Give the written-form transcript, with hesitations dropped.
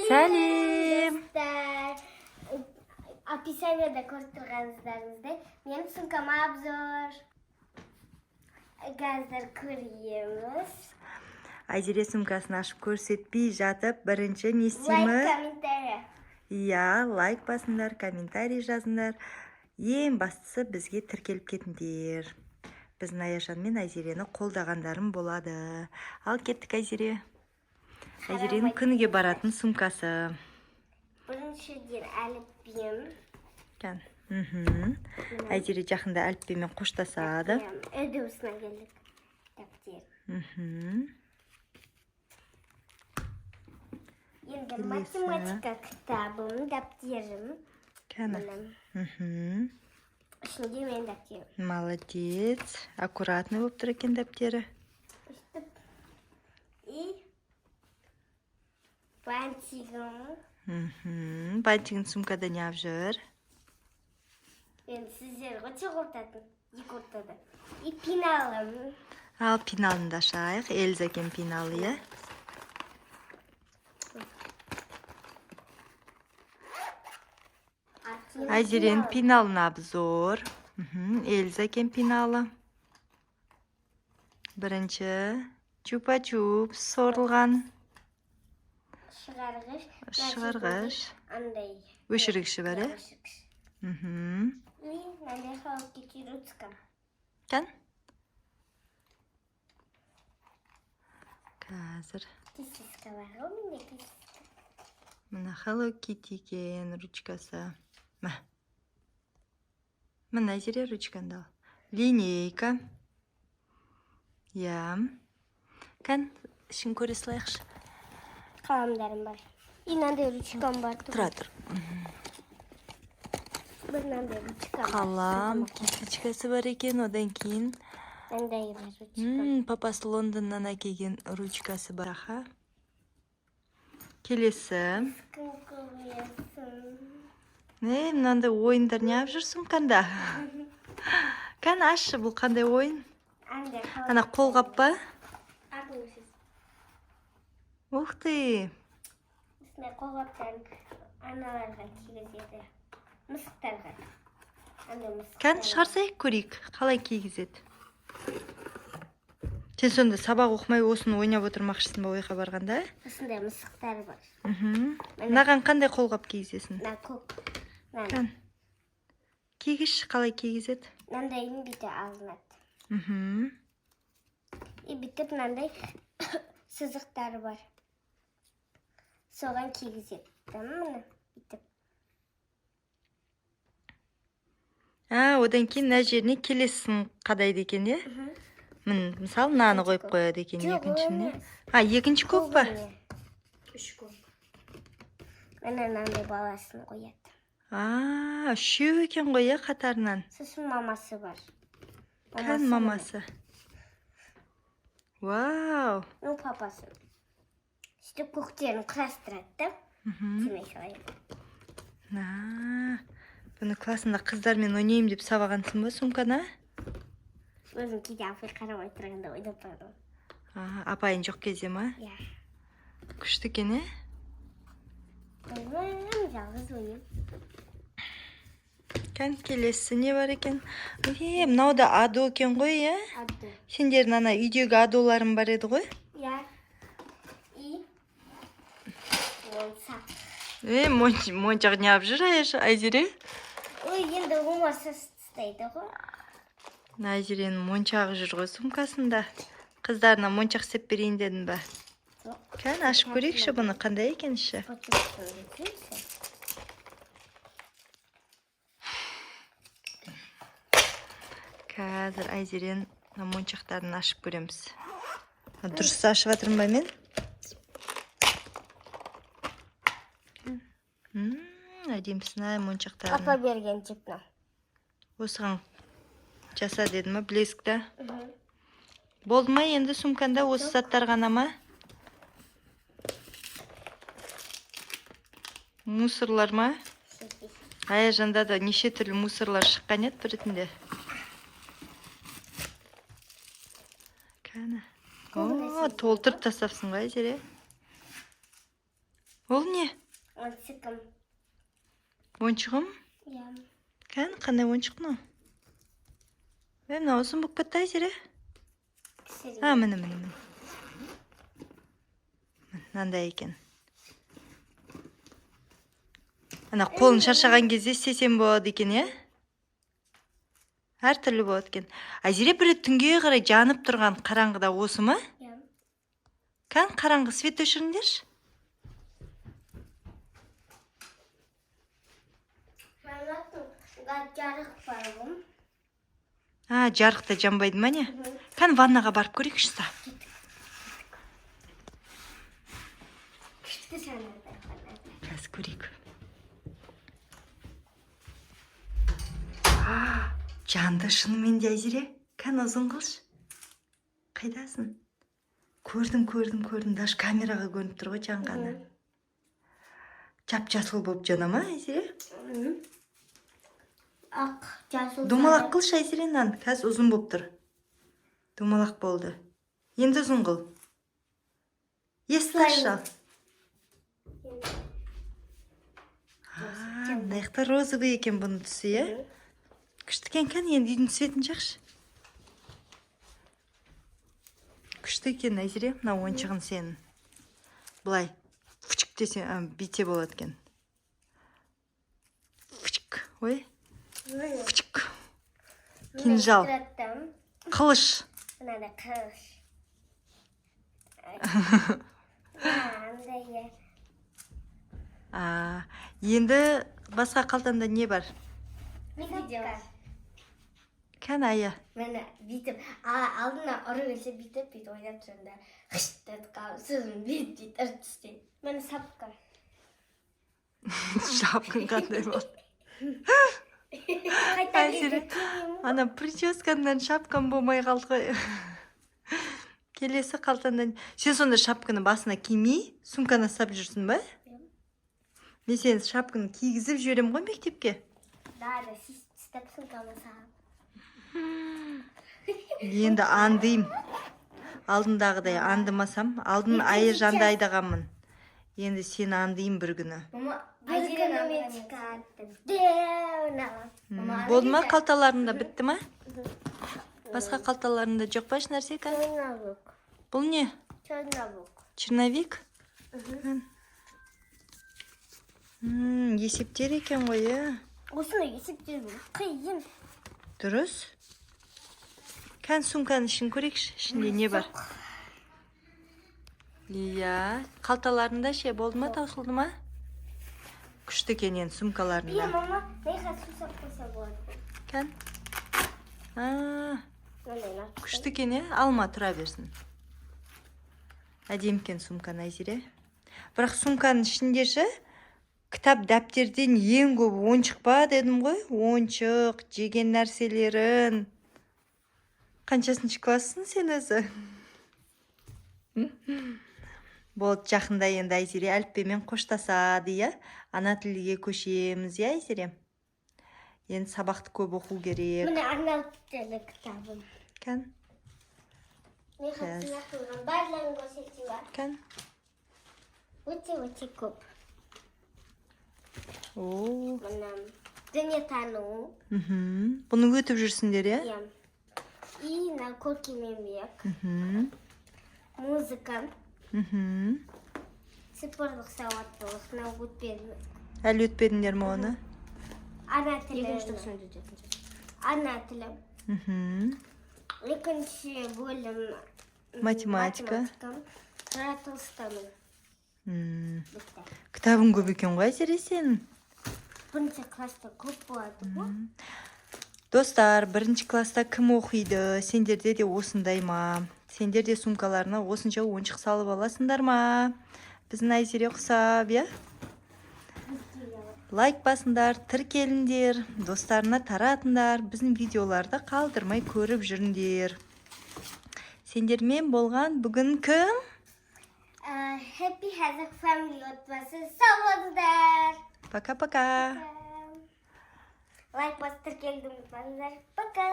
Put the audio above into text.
Сәлем. Достар. Описаниеда көріп тұрғаныңыздарыңыздай менің сумкама обзор. Қазір көреміз. Айзере сумкасын ашып көрсетпей жатып, бірінші не Лайк, істейміз? комментарий. Иә, лайк басыңдар, комментарий жазыңдар. Ең бастысы, бізге тіркеліп кетіңдер. Біздің Аяжан мен Айзерені қолдағандарың болады. Ал кеттік, Айзере. Айзеренің күніге баратын сумкасы. Біріншіден, әліппем. Кән. Айзере жақында әліппемен қоштасады. Үдеусіне келдік. Дәптер. Енді Келесі. Математика кітабым, дәптерім. Кәні. Міне. Ішінде менің дәптерім. Молодец. Аккуратный болып тұр екен дәптері. Өстіп. И бантигім. Бантигін сумкада неғып жүр? Енді сіздер ғой ортатын. Екі ортада. И пеналым. Ал пеналын да ашайық. Эльза екен пеналы, иә? Айзеренің пеналына обзор. Эльза екен пеналы. Бірінші чупа-чупс сорылған. Шығарғыш. Шығарғыш. Андай. Өшіргіші бар, иә? Өшіргіш. И мынандай Hello Kitty ручка. Кән. Қазір. Кисточка бар ғой менде, кисточка. Мына Hello Kitty екен ручкасы. Мә. Мына, Айзере, ручкаңды ал. Линейка. Иә. Кән, ішін көре салайықшы. Қаламдарым бар. И мынандай ручкам бар. Тұра тұр. Бір мынандай ручкам бар. Қалам, кисточкасы бар екен, одан кейін Мынандай бар ручка. Папасы Лондоннан әкелген ручкасы бар. Аха. Келесі. Кім көресің? Не, мынандай ойындар неғып жүр сумканда? Кән, ашшы, бұл қандай ойын? Андай. Ана қолғап па? Артын өшіз. Ух ты! Осындай қолғаптарын аналарға кигізеді. Мысықтарға. Андай мысықтар. Кән, шығарсайық, көрейік, қалай кигізеді. Сен сонда сабақ оқымай, осыны ойнап отырмақшысың ба ойға барғанда? Осындай мысықтар бар. Мынаған қандай қолғап кигізесің? Мына көк. Мынаны. Кән. Кигізші, қалай кигізеді? Мынандайын бүйтіп алынады. И бүйтіп мынандай сызықтары бар. Соған кигізеді. Міне, бүйтіп. А, одан кейін мына жеріне келесісін қадайды екен, иә? Міне, мысалы, мынаны қойып қояды екен Жоқ, екіншіне. емес. А, екінші көк па? Міне. Үш көк. Міне, мынандай баласын қояды. А, үшеу екен ғой, иә, қатарынан. Сосын мамасы бар. Кән, мамасы. Вау. Ну, папасы. Сөйтіп көктерін құрастырады да. Тимей солай. На, бұны классында қыздармен ойнаймын деп сабағансың ба сумканы? Өзім кейде апай қарамай тұрғанда ойнап барамын. А, апайың жоқ кезде ма? Иә. Күшті екен, иә? Өзім жалғыз ойнаймын. Кән, келесісі не бар екен? Е, мынау да адо екен ғой, иә? Адды. Сендердің ана үйдегі адоларың бар еді ғой? Иә. И моншақ. Е, моншақ неғып жүр, Айзере? Ой, енді болмаса ұстайды ғой. Мына Айзеренің моншағы жүр ғой сумкасында. Қыздарына моншақ істеп берейін дедің ба? Жоқ. Кән, ашып көрейікші бұны, қандай екен іші? Потом десеңші. Қазір Айзерен мына моншақтарын ашып көреміз. Дұрыс ашып жатырмын ба мен? Әдемісін ай Апа моншақтарын. берген жіп мынау. Осыған жаса деді ма, блеск та? Болды ма енді сумканда осы заттар ғана ма? Мусорлар ма? Аяжанда да неше түрлі мусорлар шыққан еді бір ретінде. Кәні. О, толтырып тастапсың ғой, Айзере. Ол не? Ойыншығым. Ойыншығым? Иә. Кәні, қандай ойыншық мынау? Е, мынау ұзын болып кетті, Айзере. Кішірек. А, міне, міне, міне. Міне, мынандай екен. Ана қолың шаршаған кезде істесем болады екен, иә? Әртүрлі болады екен. Айзере, бір рет түнге қарай жанып тұрған қараңғыда осы ма? Иә. Кән, қараңғы, свет өшіріңдерші. Маманың жарық бар ғой. А, жарықта жанбайды ма, не? Кән, ваннаға барып көрейікші са. Күшті жанады ваннада. Қазір көрейік. А, жанды шынымен де, Айзере. Кән, ұзын қылшы. Қайдасың? Көрдім, көрдім, көрдім. Даже камераға көрініп тұр ғой жанғаны. Жап жасыл болып жана ма, Айзере? Ақ, жасыл. Домалақ қылшы, Айзере, мынаны. Қазір ұзын болып тұр. Домалақ болды. Енді ұзын қыл. Есті ал. А, мына жақта розовый екен бұның түсі, иә? Күшті екен, кәне, енді үйдің цветін жақшы. Күшті екен, Айзере, мына ойыншығың сенің. Былай, фучк десе, а, бүйте болады екен. Фучк, ой, фучк. Кинжал. Қылыш. Мынандай қылыш. Мынандай, иә. А, енді басқа қалтаңда не бар? Менде бар. Кәне, Ая. Міне, бүйтіп алдына ұры келсе, бүйтіп бүйтіп ойнап тұрамын да, хыш етіп қалып, сосын бүйтіп бүйтіп ұрып тастаймын. Міне, шапка. Шапкаң қандай болды? Қайта Айзере, ана прическаңнан шапкам болмай қалды ғой. Келесі қалтаңда. Сен сонда шапканы басына кимей, сумканы ұстап жүрсің ба? Мен сені шапканы кигізіп жіберемін ғой мектепке. Да, сөйтіп ұстап, сумканы салып. Енді андыйм. Алдындағыдай андымасам, алдын Айжанды айдағанмын. Енді сені андыйм бір күні. Мама, бір күні мен шығардым. Деу. Болды ма қалталарында, бітті ма? Басқа қалталарында жоқ па ешнәрсе кәне? Черновик. Бұл не? Черновик. Черновик? Есептер екен ғой, иә? Осыны есептеу қиын. Дұрыс. Кән, сумканың ішін көрейікші. Ішінде не бар? Иә, қалталарында ше, болды ма, таусылды ма? Күшті екен енді Иә, сумкаларында. мама, мына су сап қойса болады ғой. Кән. А, Мынандай надпись. күшті екен, иә? Алма, тұра берсін. Әдемі екен сумканы, Айзере. Бірақ сумканың ішінде ше, кітап дәптерден ең көп ойыншық па дедім ғой. Ойыншық, жеген нәрселерін. Қаншасыншы классың сен өзі? Болды, жақында енді Айзере әліппемен қоштасады, иә? Ана тілге көшеміз, иә, Айзере? Енді сабақты көп оқу керек. Міне, ана тілі кітабым. Кән, Мен хатына қойған барлығын көрсетейін ба? кән. Өте өте көп. О, Міне, дүниетану. Бұны өтіп жүрсіңдер, иә? Иә. И мына көркем еңбек, музыка, цифрлық сауаттылық, мынау өтпедім. Әлі өтпедіңдер ме оны? Ана тілі. Ана тілі. Екінші бөлім Математика. Математика. Жаратылыстану. Бітті. Кітабың көп екен ғой, Айзере, сенің. Бірінші класста көп болады ғой. Достар, бірінші класста кім оқиды? Сендерде де осындай ма? Сендер де сумкаларына осынша ойыншық салып аласыңдар ма? Біздің Айзере ұқсап, иә? Лайк басыңдар, тіркеліңдер, достарына таратыңдар, біздің видеоларды қалдырмай көріп жүріңдер. Сендермен болған бүгін кім? Happy Hazard Family отбасы, сау болыңдар. Пока-пока. Лайк басып, тіркелуді ұмытпаңыздар. Пока.